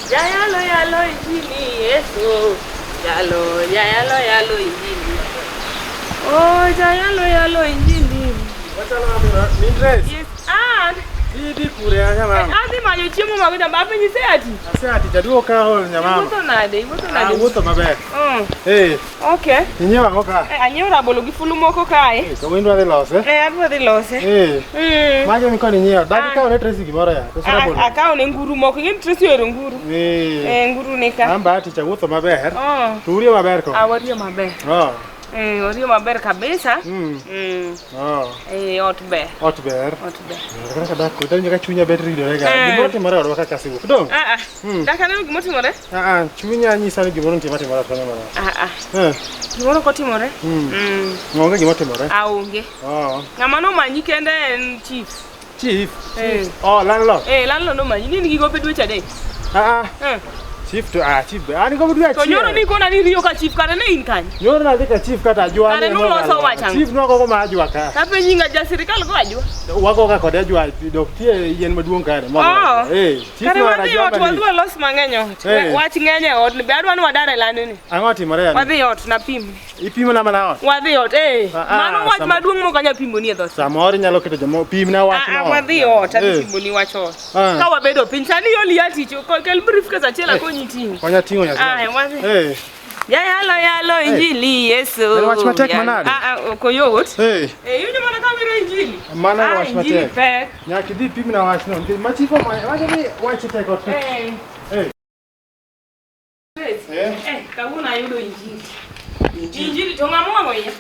Jayalo yalo injili Yesu. Yalo, jayalo yalo injili. Oh, jayalo yalo injili. Mindres. Yes, an. Idhi kure ya nyamama? Adhi manyo chiemo mag odhiambo. Apenji se ati. Ase ati jaduo ka ol nyamama. Iwuotho nade? Iwuotho nade? Awuotho maber. Eh. Okay. Inyiewo ang'o ka? Anyiewo rabolo gi fulu moko kae. Eh, to wendwa dhi lose. Eh, adwa dhi lose. Eh. Magi mikoni nyiewo. Dak ikawo ne Tracy gimoro ya. Koso rabolo. Akawo ne nguru moko. Ing'e ni Tracy ohero nguru. Eh. Eh, nguru ni ka. An bahati cha wuotho maber. Oh. To uriyo maber ko. Ah, wariyo maber. Oh. Eh, wariyo maber kabisa. Oh. Eh, ot ber. Ot ber. Ot ber. Kaka dak kod nyaka chunya bet ridore ga. Gimoro timore e odwa kaka asewuok. Dong. Ah ah. Dak aneno gima otimore? Ah ah, chunya nyisa ni gimoro nitie matimore ot kanyo marach. Ah ah. Eh. Gimoro ok otimore? Onge gima otimore. Ah, onge. Oh. Ng'ama nomanyi kende en chief. Chief. Eh. Oh, landlord. Eh, landlord nomanyi. Ni in gi gope dweche adek. Ah ah. Eh. Chief to ah chief. An gope dwe To nyoro achiel. ni kona ni riyo ka chief kare ne in kanye? Nyoro nadhi ka chief kata ajwa. Kare nuloso wach ang'o? Chief nwagogo ma ajwa ka. Tapenji ng'a ja sirikal go ajwa. Wagoga kode ajwa dok tie yien maduong' kare. Oh. Eh, chief Kare nohero wadhi ajwa ot wadhi malich. walos mang'eny ot. Eh. Wach ng'eny e ot. Be adwa ni wadar e landni. Ang'o otimore yani? Wadhi ot napimni. Ipimo na mana ot. Wadhi ot, eh. Ah, ah, Mano wach maduong' mok anyal pimoni e dhoot. Samoro inyalo keto jomo pimna wach Ah, ah, no. wadhi ot, adhi Eh. pimoni wach ot. Ah. Ka wabedo piny, sani iol ya tich, kel briefcase achiel akonyi ting'o. Konya ting'o nyathi. Ah, wadhi. Eh. Jayalo yalo injili Yesu. En wach matek Yalo. manade? Ah, ah, ok oyot. Eh. Eh, iwinjo mana ka wero injili. Mano en Ah, wach injili matek. pek. Nyaka idhi pimna wachno. Nikech ma chief omanyo, wacho ni wach tek ot. Eh. Eh. Eh, kawuono ayudo injili. Injili to ng'ama owang'o iye?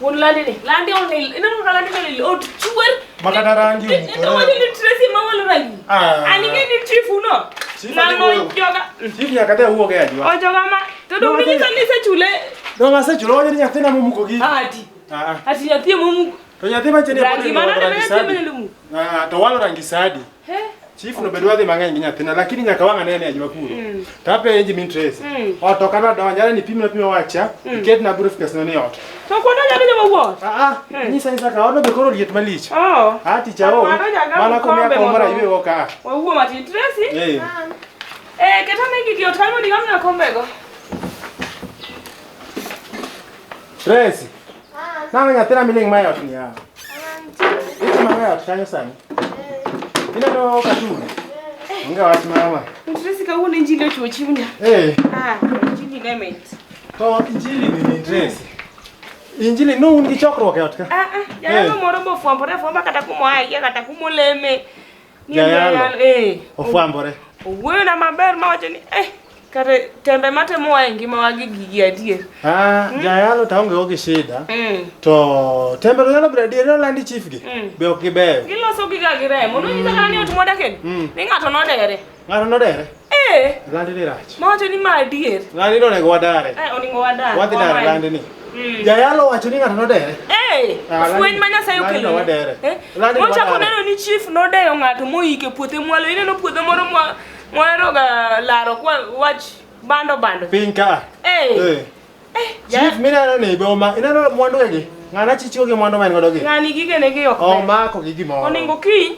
Wuon landi ni. Landi olil. Ineno kaka landi olil. Ot chwer. Ma kata rangi omukore. To wacho ni Tracy ma walo rangi. Ah. An ing'e ni chief uno. Chief Ng'ano adhi wuoyo. joga. Chief nyaka dhi awuog e ajwa. Ojoga ma. To dong' No, inyisa ni isechule. Dong' asechulo wacho ni nyathina momuko gini. Ati. Ah, ah. Ati nyathi emomuko. To nyathi machieni Rangi manade ma rangi nyathi sadi. manyalo muko. Ah, to walo rangi sadi. He? Chief no bedwa dhi mang'eny gi nyathina lakini nyaka wang' anene ajwa kuro. To apenji min Tracy. Ot ok adwa donjo, adwa ni ipimna pima wacha, iketna briefcase no ni ot. To kuonde nyalo joma wuot. Ah ah, nyisa nyisa ka odno be koro liet malich. Oh. Ah, tich aol. Wadonjo akaw Mana komiya kikombe kom moro mondo- aywe go ka. Wawuo matin. Tracy? Eh. Eh, ket ane gigi ot kanyo mondo iomna kombego. Tracy. Nang'o nyathina miling' ma e ot ni yawa? Itimo ang'o e ot kanyo sani? Ineno katun? Onge wach mama. Tracy kawuono injili ochuo chunya. Eh. Ah, injili ne mit. To injili ni ni Tracy. Injili no un gi chokruok e ot ka? Ah, ah, jayalo moro bofwambore afwamba kata kumoaye kata kumoleme. Ni en Jayalo? jayalo, eh. Ofwambore. Owuoyona maber mawacho ni eh kare tembe matemowa e ngimawa gi gigi adier. Ah, jayalo to aonge go gi shida. To tembe to nyalo bedo adier nolandi chief gi. Be ok gibeyo. Giloso giga gi remo. Nonyisa kata ni ot mwadakeni. Ni ng'ato nodere. Ng'ato nodere. Eh, Landi ni rach. mawacho ni ma adier. Landi ni onego wadare. Eh, oningo wadar. Wadhi dare wamany. landi ni. Jayalo wacho ni ng'ato nodere. Eh, Ah, landi- fweny ma Nyasaye landi okelo. no wadere. Eh, Landi no Mochako wadare. neno ni chief nodeyo ng'ato moike puothe mwalo. Ineno puodho moro mwa mwaheroga laro kwa wach bando bando. Piny ka. Eh. Eh. Chief mineno ni be oma ineno mwandu gi. Ng'ana chichiwo gi mwandu ma en godo gi. Ng'ani gigene gi ok ber. Omako gi gimoro. Oningo kiny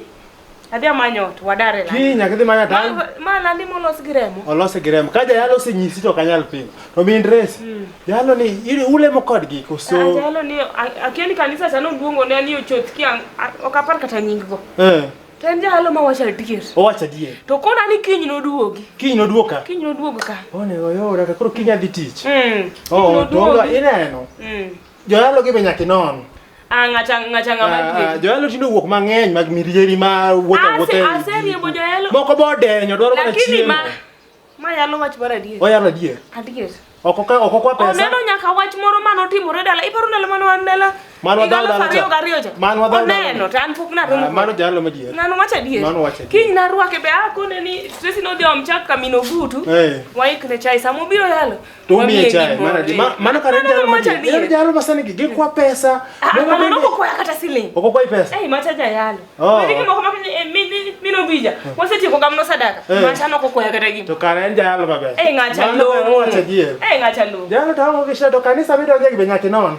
adhi amanyo ot wadar e landi. Kiny nyaka idhi manya tang. Ma landi molos gi remo. Olose gi remo. Ka jayalo osenyisi to ok anyal pingo. To min Tracy. Jayalo ni ulemo kodgi koso? Ah, jayalo ni akia ni kanisa cha noluongo ne ni ochoth kia ok apar kata nying go. Eh. To en jayalo ma wacho adier. Owacho adier. To kona ni kiny noduogi. Kiny noduog ka. Kiny noduog ka. Onego oyuda ka koro kiny adhi tich. Kiny Oh, to noduogi. ineno. Joyalo gi be nyaka inon. Ah, ng'acha ng'acha ng'ama Ah, adier. joyalo tinde owuok mang'eny mag mirieri ma wuotho Ase- awuotha e aseriembo joyalo. Moko bo odenyo dwaro mana Lakini chiemo. ma yalo wach mar adier. Oyalo adier. Adier. Ok okwa pesa. Oneno nyaka wach moro manotimore dala. Iparo ndalo mane wan dala? Mano Higa wadhao aluf dala ariyo cha. gariyo cha. Mano wadhao dala. Oneno to an pok naromo. Ah, mano jayalo madier. Ng'ano wacho adier. Mano wacho adier. Kiny narwake be akone ni Tracy nodhi om chak ka min Ogutu. Eh. Waikne chai sama obiro yalo. To umiye wamiye chai gimoro, mano adier. eh. Mano kare Mano jayalo wacho madier. adier. Ineno jayalo masani gi gikwa pesa. Ah, Moko mano bende- nok okwaya kata siling. Ok okwayi pesa. Eh, macha jayalo. Oh. Weri gimoko ma Mino bija. Wasetieko gamno sadaka. Eh. Macha nokokwaya kata gima. To kare en jayalo maber. Eh ng'acha Mano long'o. wacho adier. Eh ng'acha long'o. Jayalo to onge shida to kanisa midonje gi be nyaka inon.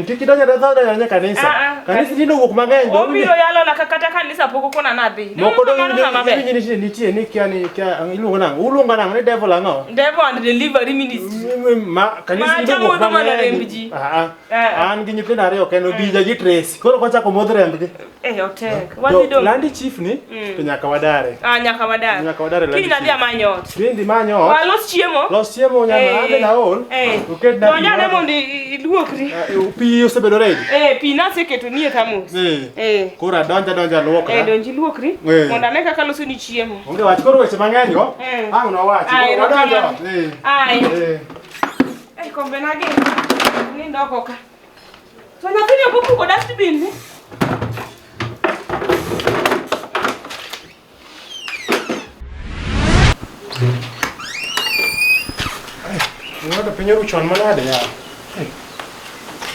Kik idonje e dhood donje kanisa. Ah, ah. Kanisa tinde owuok mang'eny. to Obiro yalo na kata kanisa pok okona nadhi. Moko dong Mano ng'ama ber. iwinjo ni nitie ni kia ni kia iluongo nang'o? Uluongo nang'o ni devil ang'o? Devil and delivery ministry. Ma kanisa Ma tinde chamo owuok dho mana mang'eny. remb ji. Ah, ah. Eh. An gi nyithindo ariyo kendo Bija gi Tracy. Koro kochako modh rembgi. Eh otek. To Wadhi dong. Landi chief ni to nyaka wadare. Ah nyaka wadar. Nyaka wadar e Landi Kiny nadhi chief. amany ot. Tindi manyo ot. Walos chiemo. Los chiemo nyama ande naol. Eh. Uket na Donjane mondo iluokri. Pi osebedo ready. Eh pi naseketo nie thamos. Eh. Eh. Koro adonja donja luokra. Eh donji luokri Eh. mondo ane kaka loso ni chiemo. Onge wach koro weche mang'eny go. Eh. Ang' nowachi. Ai, Koro wadonjo erokamano. ot. Eh. Ai. Eh. Eh kombe nagi. Nindo oko ka. To nyathini ok opuko dustbin ni? Ng'ato piny oru chon manade ya.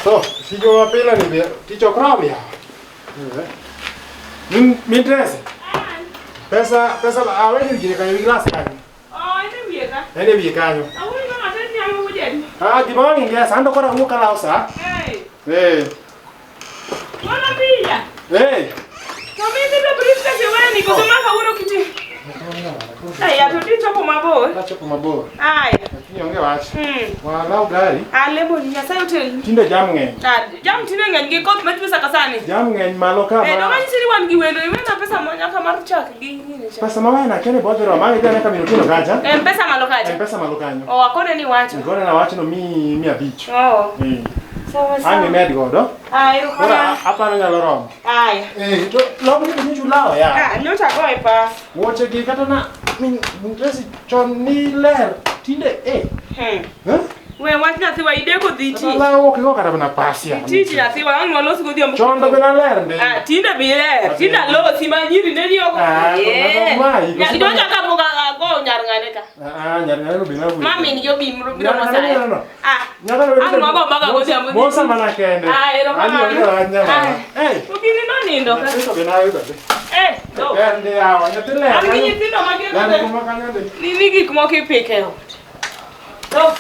To, sijo mapile ni be tich ok rom ya. Min min Tracy. Pesa pesa aweni gire kanyo gi glass kanyo. Oh, en e wiye ka. En e wiye kanyo. Awuoyo ka ng'ato ni ang'o wujeni. Ah, gima wang' ingesa ando koro awuok alawo sa. Eh. Eh. Mama pia. Eh. To mimi to briefcase weni koso ma kawuono kiti. Ai, ato di chopo mabor. Achopo mabor. Ai. Lakini onge wach. Mm. Walaw gari. Alemo ni Nyasaye otelni. Tinde jam ng'eny. Ah, jam tinde ng'eny gi koth machwe saka sani. Jam ng'eny malo ka Eh, ma. donga nyisi ni wan gi wendo, iwena pesa mo nyaka mar chak gi gine cha. Pesa ma wena kene bodhi ro ma idhi ka min otieno kacha. Eh, pesa malo kacha. Pesa malo kanyo. Oh, akone ni wacho. Ngone na wachno mi 500. Oh. Eh. Sawa Ang' sawa. imed godo. Ai, Koro erokamano. aparo nyalo romo. Ai. Eh, to lobni be nyocha ulawo ya. Ah, nyocha go e pas. Wuoche gi kata na min min Tracy chon ni ler tinde eh. Hmm. Eh? We wach nyathiwa ideko dhi Kata tich. law ok igo kata mana pas ya. Tich nyathiwa ang' walos godhiambo. Chon to be naler ndi. Ah, tinde bi ler, tinde alosi ma nyiri ne ni oko. Ah, Eh. koro mayi, Nya- Donjo ka pok ago nyar ng'ane ka. Ah, nyar ng'ane be nawuoyo. Ma min gi obi biro Nyar ng'ane mosayo. no. Ah. Nyar ng'ane Ang' wago maga godhiambo. Mosa mana kende. Ah, erokamano. Ani onge wach nyamana. Ah. Eh. Ogini nonindo ka. Nyathi to be nayudo be. Eh, do. Ber ndi yawa, nyathi ler. An gi nyithindo ma gin Ler kuma kanyo ndi. ni gik moko ipiko e ot. Do.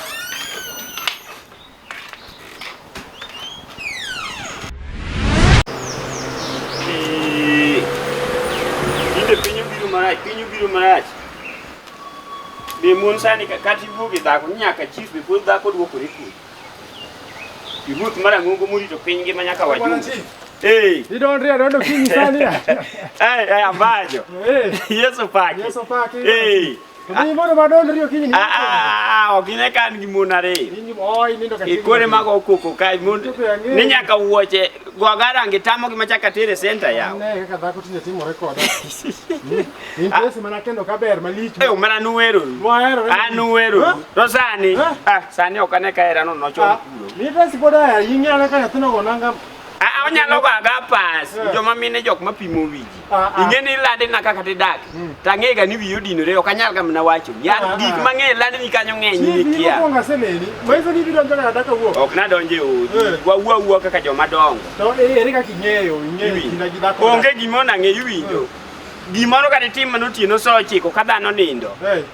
Tinde piny obiro marach, piny obiro marach. Be mon sani kata iwuo gi dhako ni nyaka chief be pod dhako duokore kuno. Ruoth marang'ongo morito piny ngima nyaka Bwana wajuu. chief. Eh, Idondri adondo kinyi sani ya. eh, eh, ambajo. Eh. Yesu paki. Yesu paki. Eh. To mi mondo madondri okinyi ni. Ah, ah, ah, ok ine ka an gi mon ariyo. Inyi oi nindo ka. Ikore mago koko kae mon ni nyaka wuoche go garangi tamogi machaka tere center yawa. Ne kaka dhako tinde timore koda. In Tracy mana kendo kaber malich. Eh, mana nuwero. Wahero. An nuwero. Eh? To sani, Eh? ah, sani ok ane ka herano nochon kuro. Mi Tracy pod ohero ing'e ka nyathino go nanga. Ah, onyalo go aga pas Eh. joma mine jok mapimo wiji Ah, ah. ing'e ni lande na kaka tidak tang'e ga ni wiyi odinore ok anyal ga mana wacho Ah, yan ah. gik mang'eny lande ni kanyo ng'eny Chief nikia mokwongo aseneni. Manyiso ni ibiro donjo kata daka wuok. ok nadonje odi Eh. wawuo awuoa kaka joma dongo To ere kaka ing'eyo ing'eyo kinda gi dhako. onge gima onang'e iwinjo gimoro kata itim mana otieno sa ochiko ka dhano nindo Eh.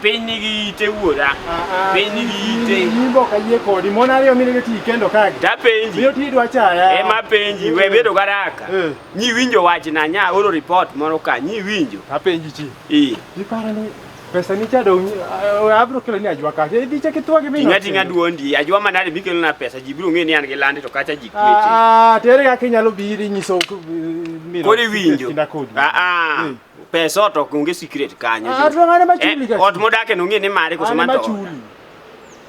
piny nigi ite wuora Ah, ah. piny nigi ite Nyimbo ok ayie kodi. Mon ariyo mineno ti kendo kagi. tapenji Miyo ti idwa chaya. ema penji we bedo garaka Eh. nyiwinjo wachna nya oro report moro ka nyiwinjo Apenji chi. Eh. Iparo ni pesa ni cha dong' abro kelo ni ajwa kacha. Idhi chak itwa gi min. Ting'a ting'a duondi, ajwa manade mikelo na pesa, ji biro ng'e ni an gi lande to kacha ji kweche. Ah, to ere kaka inyalo biro inyiso min. Koro iwinjo. Kinda kodi. Ah, ah. Eh. Pesa ot ok onge secret kanyo. Ah, to ng'ane machuli Eh, ka. ot modake no ng'e ni mare koso An man to. machuli.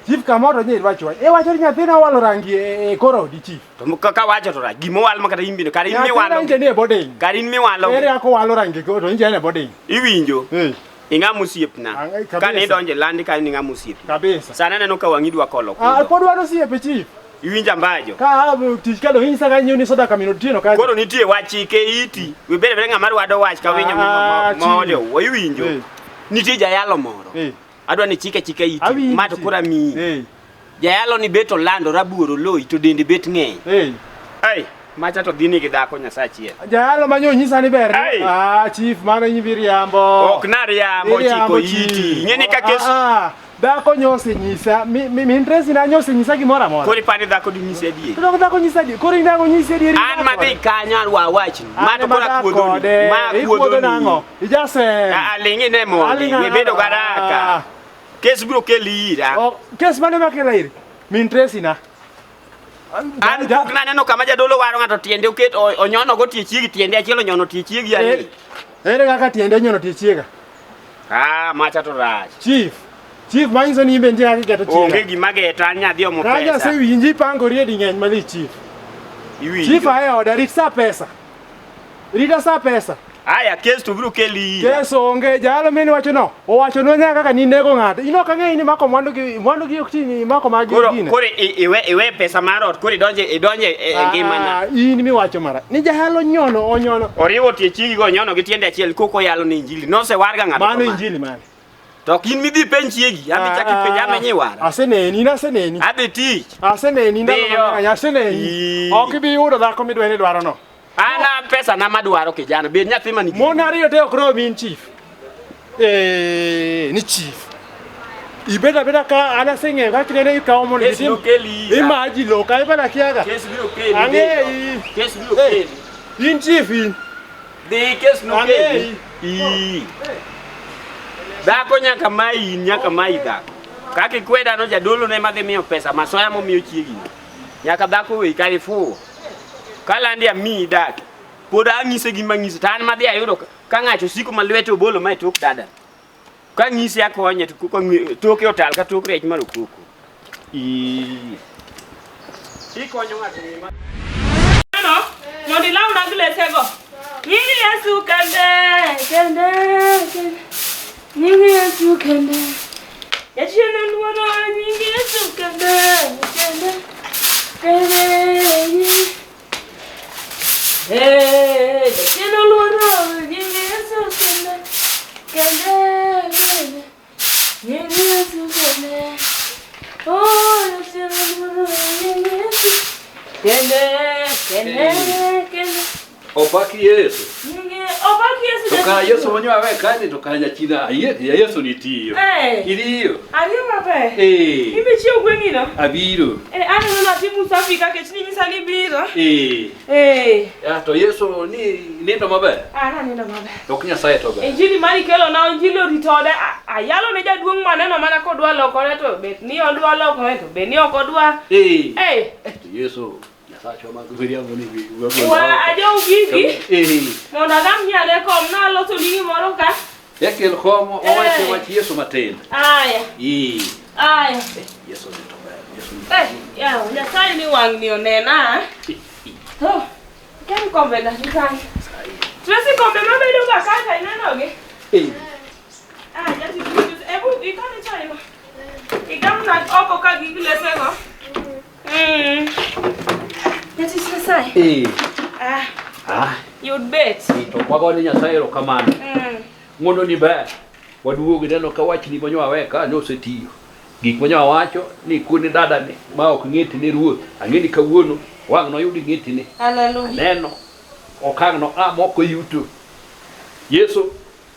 Chief kamoro nyi idwa chwa. E wacho ni nyathina owalo rangi e kor odi chief. To kaka wacho to rach, gima owal ma kata in bende, kar in Nyathina miwalo. inje ni e boarding. Kar in miwalo. Ere kaka owalo rangi to inje en e boarding. Iwinjo. Eh, Ing'ama osiepna. Ang'e kabisa. Kane idonjo e landi kanyo ni ng'ama osiepna. kabisa. Sani aneno ka wang'i dwa kolo Ah, kudho. pod wan osiepe chief. Iwinjo ambajo. Ka tich ka dong' inyisa ka nyiew ni soda ka min otieno ka. Koro nitie wach chike iti. Wibed abeda ng'ama rwado wach ka winyo Ah, moode chief. owuo. Iwinjo. Eh. Nitie jayalo moro. Eh, Adwa ni chike chike iti. awinji. Ma to koro amiyi. Eh, Jayalo ni bet olando rabuor oloyi to dende bet ng'eny. eh. Ei, Macha to dhini gi dhako Nyasaye achiel. Jayalo manyo nyisa ni ber. Ai. Ah, chief mano nyiriambo. Ok nariambo chiko iti. Ing'e ni ka kes Ah, ah, dhako nyosi nyisa mi mi min Tracy na nyosi nyisa gimoro amora. koro ipani dhako dinyisi adier. To dok dhako nyisa adier. Koro indango nyisi adier. An madhi kanyo an wawachni. Ma An to ema koro dak akuodhoni. kode. Ma Ikuodho nang'o? akuodhoni. Ijasem. Ah, ling' ine mondi. Aling' We bedo ah. garaka. Kes biro keli ira. Oh, kes mane makela iri? Min Tracy na. An pok naneno kama jadolo waro ng'ato tiende oket onyono go tie chiegi tiende achiel onyono tie chiegi ani. Ere kaka tiende onyono tie chiega? Ah, macha to rach. Chief. Chief manyiso ni in be nitie kaka iketo chiega. Onge gima geto an nyadhi omo Kanyo pesa. asewinji ipangori e ding'eny malich chief. Iwinjo. Chief ae oda rit sa pesa. Rita sa pesa. Aya, kes to biro keli ira. Kes onge jalo mini wacho no. Owacho no nyaka kaka ninego ng'ato. In ok ang'eyo ni imako mwandu gi mwandu gi ok ti ni imako mag Koro gine. koro iwe pesa mar ot koro idonje e ngimana. Ah, in miwacho mara. Ni jahalo nyono onyono. Oriwo tie chiegi go onyono gi tiende achiel koko yalo ni injili. Nosewarga ng'ato. Mano kama. injili mane? To ok in midhi penj chiegi, adhi chak ipenj amenyo iwara. Aseneni, in aseneni. Adhi tich. Aseneni ndalo Dhiyo. mang'eny, aseneni. Ii. Ok ibi yudo dhako midwa ni idwaro no. An a pesa na madwaro kijana, bed nyathi man gi. Mon ariyo te ok romi in chief. Eh, ni chief. Ibedo abeda ka an aseng'eyo kaka inene ikawo mondo Kes itim. nokeli ira. Imaji lo ka ibada kiaga. Kes biro keli. Ang'eyi. Kes biro Eh. keli. In chief in. Dhi kes nokeli. Ang'eyi. Ii. Dhako nyaka mayi, in nyaka mayi dhako. Kaka ikweda no jadolo ne madhi miyo pesa masoya momiyo chiegi. Nyaka dhako weyi ka ifuwo. Kalandi amiyi dak. Pod ang'ise gima ng'ise to an madhi ayudo ka ng'acho siko ma lwete obolo ma e tok dada. Ka ng'ise akonye to toke otal ka tok rech mar okoko. Ii. Ikonyo ng'ato ng'ima. No, mondo ilawna glesego. Nying Yesu kende, kende, kende. Nying Yesu kende. Jachien oluoro nying Yesu kende, kende, kende. Eh, jachien oluoro nying Yesu kende, kende, kende. Nying Yesu kende. Oh, jachien oluoro nying Yesu. Kende, kende, kende. Opak Yesu. Nyinge, opak Yesu. To ka Yesu manyo awe kani to ka nyachina ayie ya Yesu nitiyo. Eh. Iriyo. Ariyo maber. Eh. Imbe chiew gweng'i no? Abiro. Eh, aneno natimo usafi ka kech ninyisa ni ibiro. Eh. Eh, Ah, to Yesu ni nindo maber. an anindo maber. To ok Nyasaye to ber. Injili mani kelo na injili orito ode. Ayalo ne jaduong' maneno mana kodwa lokore to bet ni odwa lokore to bet ni ok odwa. Eh. Eh, Eh, to Yesu Nyasaye mag miriambo ni wa ajow gigi Eh. mondo agam nyale kom naloso ni gimoro ka. Ekel kom owacho Eh. wach Yesu matin. Aya, Eh. aya. Yesu ni to ber. Yesu ni. Eh, yawa, Nyasaye ni wang'ni onena. Oh, ken kombe ga ni kanyo. Tracy kombe mabedo ga kaka inenogi? Eh. Ah, jati ebu ikane chai no. Igamna oko ka gi glesego. Mm. Jati Nyasaye. Eh. Ah, Ah, yud bet. to wagone Nyasaye erokamano. Ng'wono ni ber. Waduogo ineno ka wachni manyo awe ka nosetiyo. Gik manyo awacho ni koni dadani ma ok ng'etne ruoth. Ang'e ni kawuono wang' noyud ng'etne. Hallelujah. Aneno okang' no a moko yuto. Yesu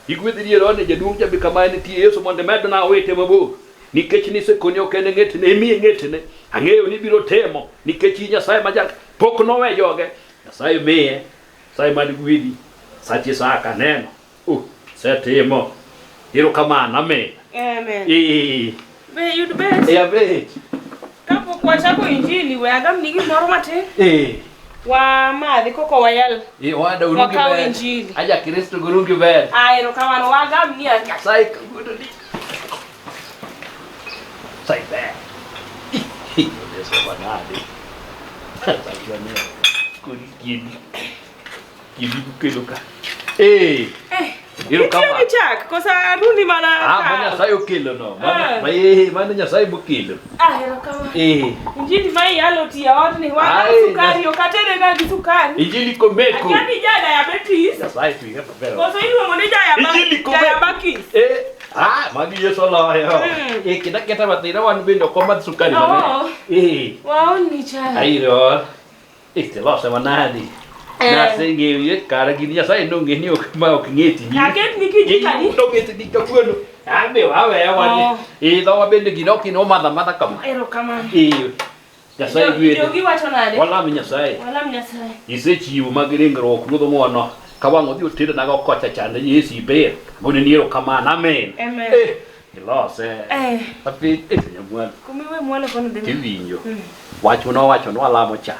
igwedhri dier odni jaduong' cha be kama nitie Yesu mondo imedna owete mabor. Nikech nisekoni ok en ng'etne, imiye ng'etne. Ang'eyo ni ibiro timo nikech in Nyasaye ma jak pok nowe joge. Nyasaye miye, Nyasaye man gwedhi. Sache Isaka neno. Oh, setimo. Erokamano, amen. Amen. Eh, Be yud bet. eh, abet. Kapok wachako injili we agamni gimoro matin. Eh, Wamadhi koko wayal. eh, wada urungi Wakaw ber. injili. Aja Kristo gurungi ber. Ah, erokamano wagamni a. Nyasaye kawuono ni. Nyasaye ber. Yesu manade. Nyasaye ne. Kodi kidi. Kidi kelo ka. Eh, Eh. Erokamano. Itiyo gi chak kosa arundi mana Ah, ma kawo? Nyasaye okelo no. Mano, Eh. ma eh, mano Nyasaye mokelo. Ah, erokamano. Eh, Injili ma iyalo tiyo odni wagam Ai, sukari ok atere ga gi sukari. Injili komeko. Akia ni ja diabetes Nyasaye tuige maber. koso iluongo ni Injili komeko. diabetes. Eh, ah, magi Yesu oloyo. Mm. Eh, kida keta matin wan bende ok wamadh sukari Oh. mang'eny. Eh, Waolni chai. airo. Ilose manadi. Eh. Naseng'eyo ye kara gini Nyasaye nong'e ni ok ma ok ng'eti. Aket ni kijika ni. To ng'eti ni kawuono. An be waweya Oh. wani. Dhowa bende gino ok ino madha madha kama. Erokamano. Nyasaye gwedhi. Jogi wacho nade? Walam Nyasaye. Walam Nyasaye. Isechiwo mag ringruok ruodh ng'wono. Ka wang' odhi otedonago kocha chande Yesu iber. Agone ni erokamano. Amen. Amen. Ilose. Eh. Api nyamwalo. Kumiwe mwalo kono dhi. Tiwinjo. Wach manowacho nwalamo cha.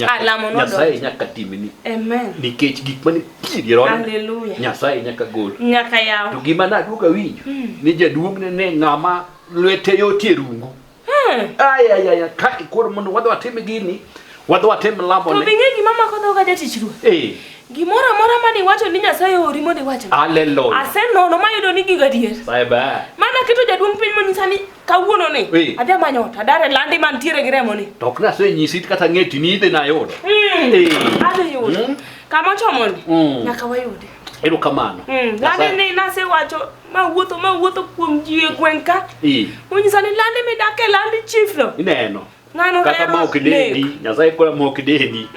Ah, lamo nodonjo. Nyasaye nyaka timni. Amen. Nikech gik manitie dier odni, Hallelujah. Nyasaye nyaka gol. Nyaka yaw. To gima naduogo awinjo ni jaduong'ne ne ng'ama lwete yotie rungu. Ay, ay, ay, ka koro mondo wadhi watim gini, wadhi watim To lamone. be ing'e gima mako dhoga jatich ruoth? Gimoro amora mane iwacho ni Nyasaye oori mondo iwachna. Hallelujah. Asenono mayudo ni gigo adier. Saye ber. Mana keto jaduong' piny monyisa ni kawuono ni Eh. adhi amanyo ot adar e landi mantiere gi remo ni. To ok nasenyisi kata ng'eti ni idhi nayudo. Adhi yudo. Kama ochomoni nyaka wayude. Erokamano. Landi ni nasewacho mawuotho mawuotho kuom ji e gweng' ka. Monyisa ni landi midake landi chief no. Ineno. Ng'ano Kata hero ma ok dendi, nek. Nyasaye koro ma ok dendi.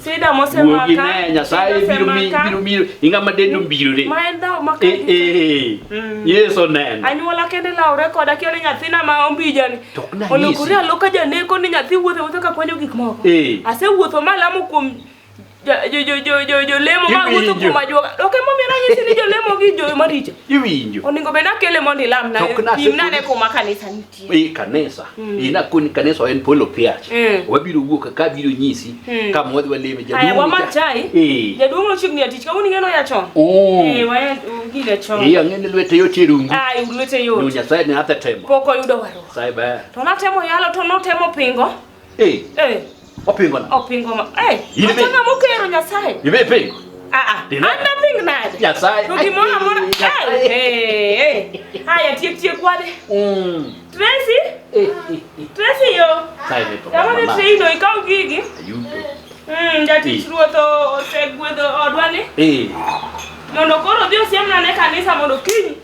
Sida mosemaka. Wuogi ne Nyasaye sida biro mi osemaka. biro biro ing'ama dendo mbirore. Ma en dhawo ma Yesu neno. Anyuola kende lawre koda kia ni nyathina ma ombijani. To ok nanyisi. Olokore aloka janeko ni nyathi wuotho wuotho ka kwanyo gik moko. Asewuotho malamo kuom jolemo ma wuotho Iwinjo. kuom ajuoga. Ok emomiyo nanyisi ni jolemo gi jo maricho. Iwinjo. Onego bed akele mondo ilamna. To ok nase- Pimna ne kuma kanisa nitie. Kanisa. Inakoni kanisa en polo piach. Wabiro wuok ka biro nyisi kama wadhi waleme Aya jaduong'. wamadh chai. Jaduong' nochiegni e tich kawuono ing'e noya chon. Waya gine chon. Ang'e ni lwete yot e rungu. Ai lwete No yot. Nyasaye ne athe temo. Pok oyudo warruok. Nyasaye ber. To natemo yalo to notemo pingo. Opingo na. Opingo ma. In be- Acha ng'ama okero Nyasaye. Ibe pingo. Dine. An naping nade? Nyasaye. To gimoro amora. Nyasaye. Haya tiek tiek wade. Tracy? Tracy yo. Nyasaye ne to. Kama ne Tracy ikaw gigi. Ayuto. Jatich ruoth osegwedho odwa ni. Mondo koro odhi osiemna ne kanisa mondo kiny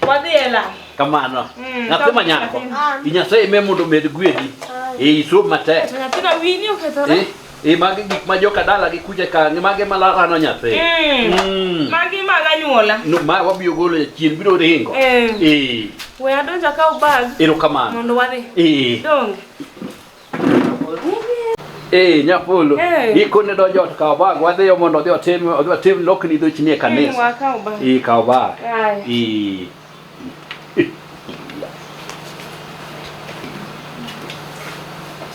wadhi e lamo. Kamano. Nyathi ma nyako. Nyathina. Nyasaye me mondo omed gwedhi. Isom matek. To nyathina wini okethore. Magi gik ma joka dala gi kucha ka magi ma rano nyathi. Magi mag anyuola. No, ma wabiro golo jachien biro ringo. We adonjo akaw bag Erokamano. mondo wadhi. Donge. Nyapolo. Ikone donjo ot kaw bag wadhiyo mondo odhi otim odhi otim lokni dhochni e kanisa. Wakaw bag. Kaw bag. Aya.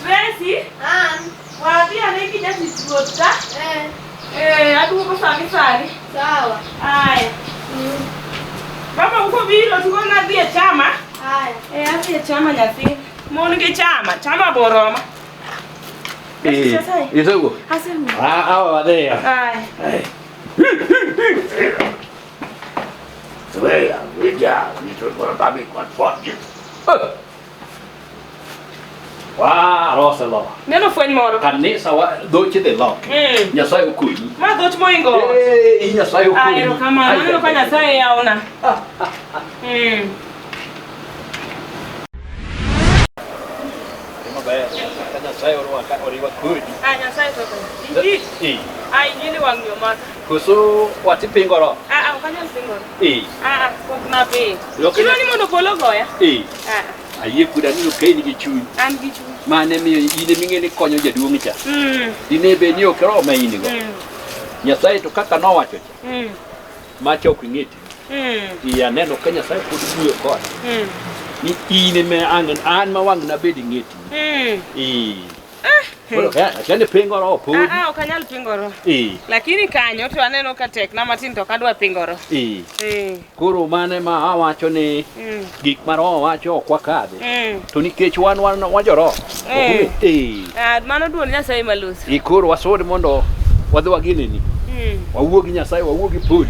Tracy? Wadhi ane gi jatich ruoth ka. Aduogo sani sani. Sawa. Aya. Baba uko biro tugo nadhi e chama. Haya. Adhi e chama nyathi. Mon gi chama, chama boroma. Nyasaye. Isewuok? Asewuok. Wadhiyo. Aya. Wa roselo. Neno fweny moro. Kanisa wa dhoche dhi loki. Nyasaye okonyi. Ma dhoch moingo ot. Nyasaye okonyi. Erokamano. Aneno ka Nyasaye yawona. Maber. Ka Nyasaye orwaka oriwa kodi. Nyasaye to konyo. Injili. Injili wang' yo maka. Koso wati pingo ro. Ok anyal pingore. Ok naping. Idwa ni mondo polo ogoya? Ayie koda ni ok in gi chuny. An gi chuny. Mane miyo in eming'e ni konyo jaduong' cha. Dine bed ni ok irome in go. Nyasaye to kaka nowacho cha. Macha ok ing'eti. Aneno ka Nyasaye pod wuoyo koda. Ni in ema an ma wang' nabed ing'eti. Koro akia ni pingo ro podi. Ok anyal pingoro. Lakini kanyo to aneno ka tekna matin to ok adwa pingoro. Koro mane ma awacho ni gik ma roho wacho ok wakadhi. To nikech wan wajoroho. Mano duond Nyasaye maloso. Koro wasud mondo wadhi wagineni. Wawuo gi Nyasaye, wawuo gi polo.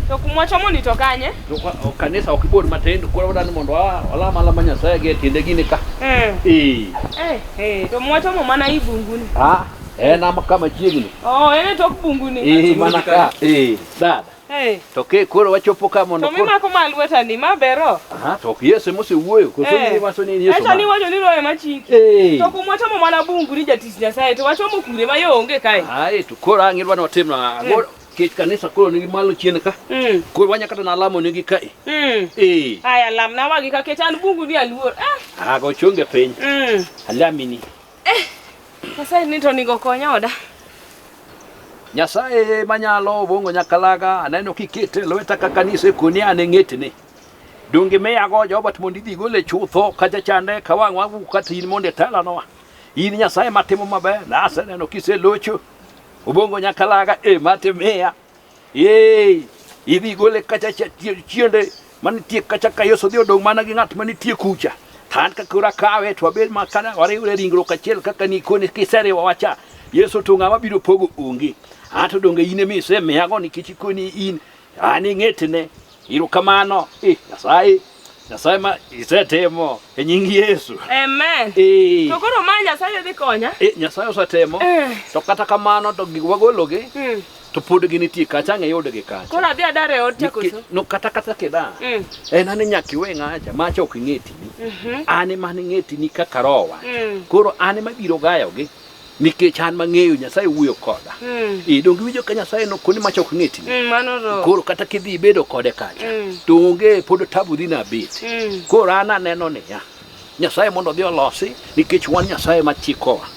To kumwachomo ni to kanye? To kanisa ok ibor matin, koro wadwani mondo walam alama Nyasaye gi e tiende gini ka. To mwachomo mana i bunguni. En ama kama chiegni. En e tok bunguni. Mana ka. Dada. Eh. To ke koro wachopo ka mondo To mimako ma lweta ni ma bero. Aha, to ok Yesu mosewuoyo, koso ni wacho ni Yesu. Esa ni wacho ni roho ema chiki. Eh. To kuma wachomo mana bungu ni jatich Nyasaye to wachomo kure ma yo onge kae. Ai, to koro ang' idwa ni watim na ang'o? Kech kanisa koro nigi malo chien ka. Koro wanya kata nalamo nigi kae. Eh. Aya lamna wagi ka kech an bungu ni aluor. Ah. Ah, go chonge piny. Alamini. Nyasaye ni to onego konya oda. Nyasaye manyalo Obong'o Nyakalaga aneno kikete e lweta ka kanisa e koni an e ng'etne. Donge miyago Jobat mondo idhi igole chutho kacha chande ka wang' wawuok kata in mondo itelanwa. In Nyasaye matimo maber naseneno kiselocho. Obong'o Nyakalaga e matimiya. Ee, idhi igole kacha chiende manitie kacha ka Yesu odhi odong' mana gi ng'at manitie kucha. To an ka koro akawe to wabed ma kana wariwre ringruok achiel kaka nikoni kiseriwo wacha. Yesu to ng'ama biro pogo onge. An to donge in ema isemiyago nikech ikoni in an ing'etne. Erokamano. Eh, Nyasaye, Nyasaye ma isetimo e nying Yesu. Amen. Eh. To koro ma Nyasaye dhi konya. Eh, Nyasaye osetimo. Eh. To kata kamano to gik wagologi Mm. to pod ginitie kacha ang' iyudgi kacha. Koro adhi adar e od cha koso? No kata kata kidar. Mm. En ane nyaka iwe ng'acha macha ok ing'etini. Mhm. An ema ning'etini kaka rowa. Mm. Koro an ema biro gayogi nikech an mang'eyo Nyasaye wuoyo koda. Mm. Eh, donge iwinjo ka Nyasaye nokoni macha ok ng'etini. Mano roho. Koro kata kidhi ibedo kode kacha Mm. to onge pod tabu dhi nabet. Mm. Koro an aneno niya, Nyasaye mondo odhi olosi nikech wan Nyasaye machikowa.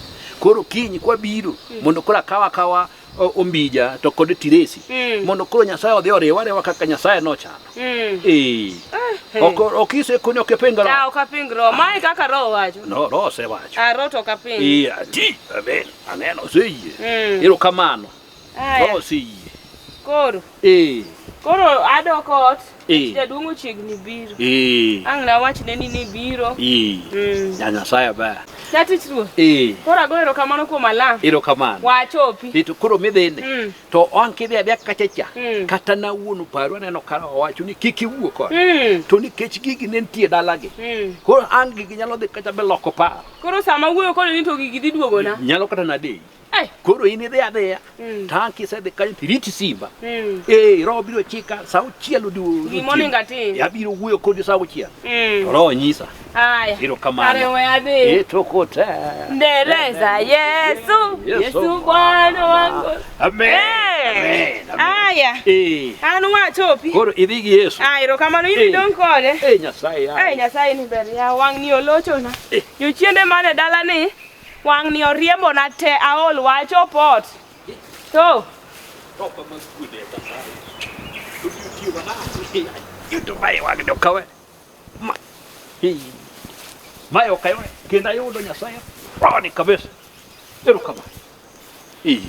Koro kiny kwabiro mondo koro akawa akawa ombija to kod tiresi Mm. mondo koro Nyasaye odhi oriwa ariwa kaka Nyasaye nochano. Mm. Eh. Eh. Ok ok isekoni ok iping Ta roho. ok aping roho. Mae kaka roho wacho. No, roho osewacho. Ah, roho to ok aping. Eh, ati, amen. Aneno oseyie. Mm. Erokamano. Aya. Roho oseyie. Koro. Eh. Koro adok ot. Eh. Jaduong' ochiegni biro. Eh. Ang' nawachne ni nibiro. Eh. Mm. Ya Nyasaye ber. Jatich ruoth. Eh. Koro ago erokamano kuom alam. Erokamano. Wachopi. Eh, to koro midhine. Mm. To ang' kidhi adhiya kacha cha. Mm. Kata nawuon paru aneno ka owacho ni kik iwuo kode. Mm. To nikech gigi ne nitie dalagi. Mm. Koro ang' gigi nyalo dhi kacha be loko paro. Koro sama wuoyo kode ni to gigi dhi duogona. Nyalo kata nadeyi. Eh. Koro in idhi adhiya. Mm. To ang' kisedhi kanyo to irit simba. Mm. Eh, roho biro chika sa auchiel Gima onego atim. Abiro wuoyo kodi sa auchiel. Mm. To roho nyisa. Aya. Erokamano. Kare we adhi. Eh, to kote. Ndeleza Yesu. Yesu Yesu Bwana wangu. Amen. Eh. Amen. Amen. Aya. Eh. An wachopi. Koro idhi gi Yesu. Ah, erokamano in Eh. idong' kode. Eh, Nyasaye Eh, yaye. Nyasaye ni ber ya wang' ni olochona. Eh. Jochiende mane dala ni wang' ni oriembona te aol wachopo ot. To Topa mag kude Nyasaye. To tiyo manade. Yuto mae wang' ni ok awe. Ma. Eh. Mae ok awe. Kendo ayudo Nyasaye. Roni kabisa. Erokamano. Eh.